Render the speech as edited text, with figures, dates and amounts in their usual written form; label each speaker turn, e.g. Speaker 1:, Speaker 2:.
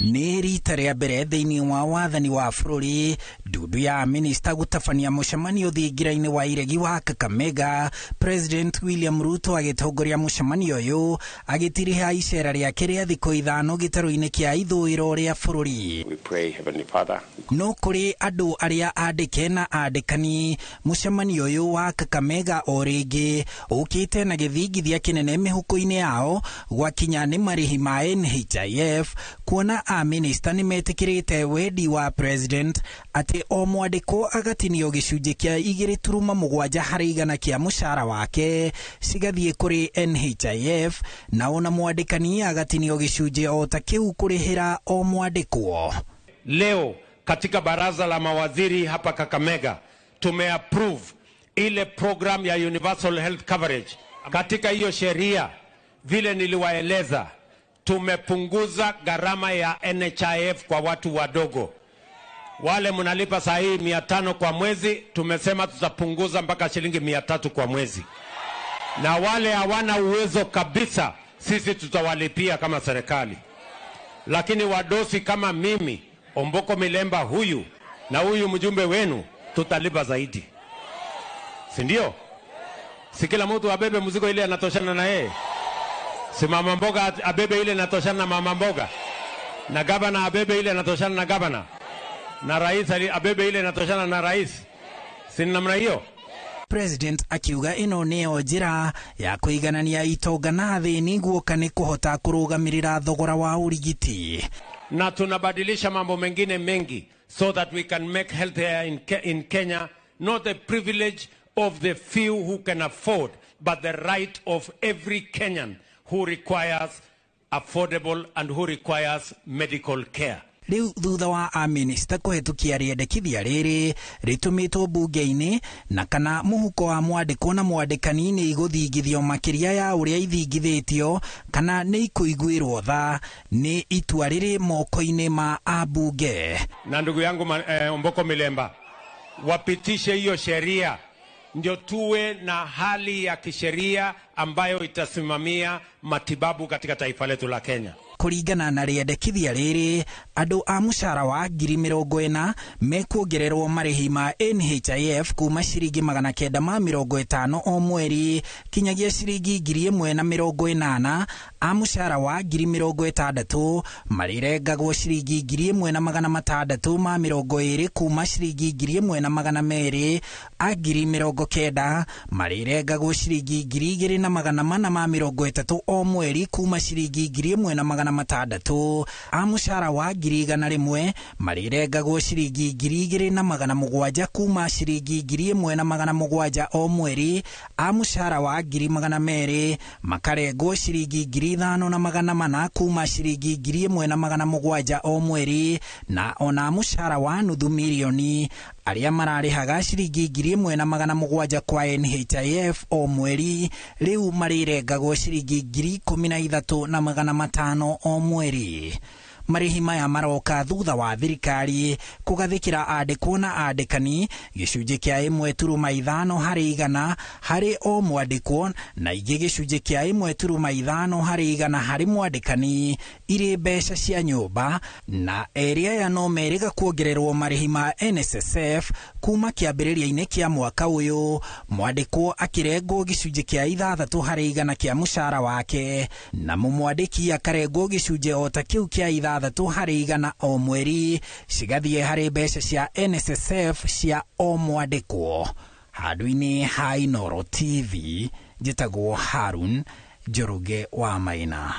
Speaker 1: Nĩ rita rĩa mbere thĩinĩ wa wathani wa bũrũri ndundu ya minista gũtabania mũcemanio thingira-inĩ wa iregi wa Kakamega. President William Ruto agĩtongoria mũcemanio ũyũ agĩtiriha icera rĩake rĩa thikũ 5 gĩtarũ-inĩ kĩa ithũĩro rĩa bũrũri.
Speaker 2: We pray, Heavenly Father.
Speaker 1: No kũrĩ andũ arĩa andĩke na andĩkani, mũcemanio ũyũ wa Kakamega o rĩngĩ ũkĩte na gĩthingithia kĩnene mĩhuko-inĩ yao gwakinya nĩ marĩhi ma NHIF, kuona a minista nĩ metĩkĩrĩte wendi wa president atĩ o mwandĩkwo agatinio gĩcunjĩ kĩa 2.7 harĩ igana kĩa mũcara wake cigathiĩ kũrĩ NHIF, na ona mwandĩkani agatinio gĩcunjĩ o ta kĩu kũrĩhĩra o mwandĩkwo.
Speaker 3: Leo katika baraza la mawaziri hapa Kakamega tumeapprove ile program ya universal health coverage. Katika hiyo sheria, vile niliwaeleza, tumepunguza gharama ya NHIF kwa watu wadogo. Wale mnalipa saa hii 500 kwa mwezi, tumesema tutapunguza mpaka shilingi 300 kwa mwezi. Na wale hawana uwezo kabisa, sisi tutawalipia kama serikali. Lakini wadosi kama mimi, Omboko Milemba huyu na huyu mjumbe wenu, tutalipa zaidi. Si ndio? Si kila mtu abebe mzigo ile anatoshana na yeye. Si mama mboga abebe ile anatoshana na mama mboga. Na gavana abebe ile anatoshana na gavana. Na rais abebe ile anatoshana na rais. Si namna hiyo?
Speaker 1: President akiuga ĩno nĩyo njĩra ya kũiganania itonga na thĩni guoka nĩ kũhota kũrũgamĩrĩra thogora wa ũrigiti.
Speaker 3: Na tunabadilisha mambo mengine mengi so that we can make healthcare in Kenya not the privilege of the few who can afford, but the right of every Kenyan who requires affordable and who requires medical care.
Speaker 1: Rĩu thutha wa aminista kũhetũkia rĩendekithia rĩrĩ rĩtũmĩtwo bunge-inĩ na kana mũhuko wa mwandĩkwo na mwandĩkani nĩ igũthingithio makĩria ya ũrĩa ithingithĩtio kana nĩ ikũiguĩrwo tha, nĩ itua rĩrĩ moko-inĩ ma ambunge.
Speaker 3: Na ndugu yangu Omboko Milemba, wapitishe hiyo sheria ndio tuwe na hali ya kisheria ambayo itasimamia matibabu katika taifa letu la Kenya.
Speaker 1: Kũringana na rĩendekithia rĩrĩ, andũ a mũcara wa 40,000 mekuongererwo marĩhi ma NHIF kuma ciringi 950 o mweri kinyagia ciringi 1,080. A mũcara wa 60,000 marĩrengagwo ciringi 1,620 kuma ciringi 1,200. A 90,000 marĩrengagwo ciringi 2,430 o mweri kuma ciringi 1,600. A mũcara wa 100,000 marĩrengagwo ciringi 2,700 kuma ciringi 1,700 o mweri. A mũcara wa 200,000 makarengwo ciringi 5,400 kuma ciringi 1,700 o mweri. Na ona mũcara wa 500,000 arĩa mararĩhaga ciringi 1,700 kwa NHIF o mweri rĩu marĩrengagwo ciringi 13,500 o mweri. Marĩhi maya maroka thutha wa thirikari kũgathĩkĩra andĩkwo na andĩkani gĩcunjĩ kĩa 1.5 harĩ igana harĩ o mwandĩkwo na ingĩ gĩcunjĩ kĩa 1.5 harĩ igana harĩ mwandĩkani irĩ mbeca cia nyũmba, na erĩ aya no merĩga kuongererwo marĩhi ma NSSF kuma kĩambĩrĩria-inĩ kĩa mwaka ũyũ, mwandĩkwo akĩrengwo gĩcunjĩ kĩa 6 harĩ igana kĩa mũcara wake na mũmwandĩki akarengwo gĩcunjĩ o ta kĩu kĩa 6 harĩ igana o mweri cigathiĩ harĩ mbeca cia NSSF cia o mwandĩkwo. Handũ-inĩ ha Inooro TV, njĩtagwo Harun Njoroge wa Maina.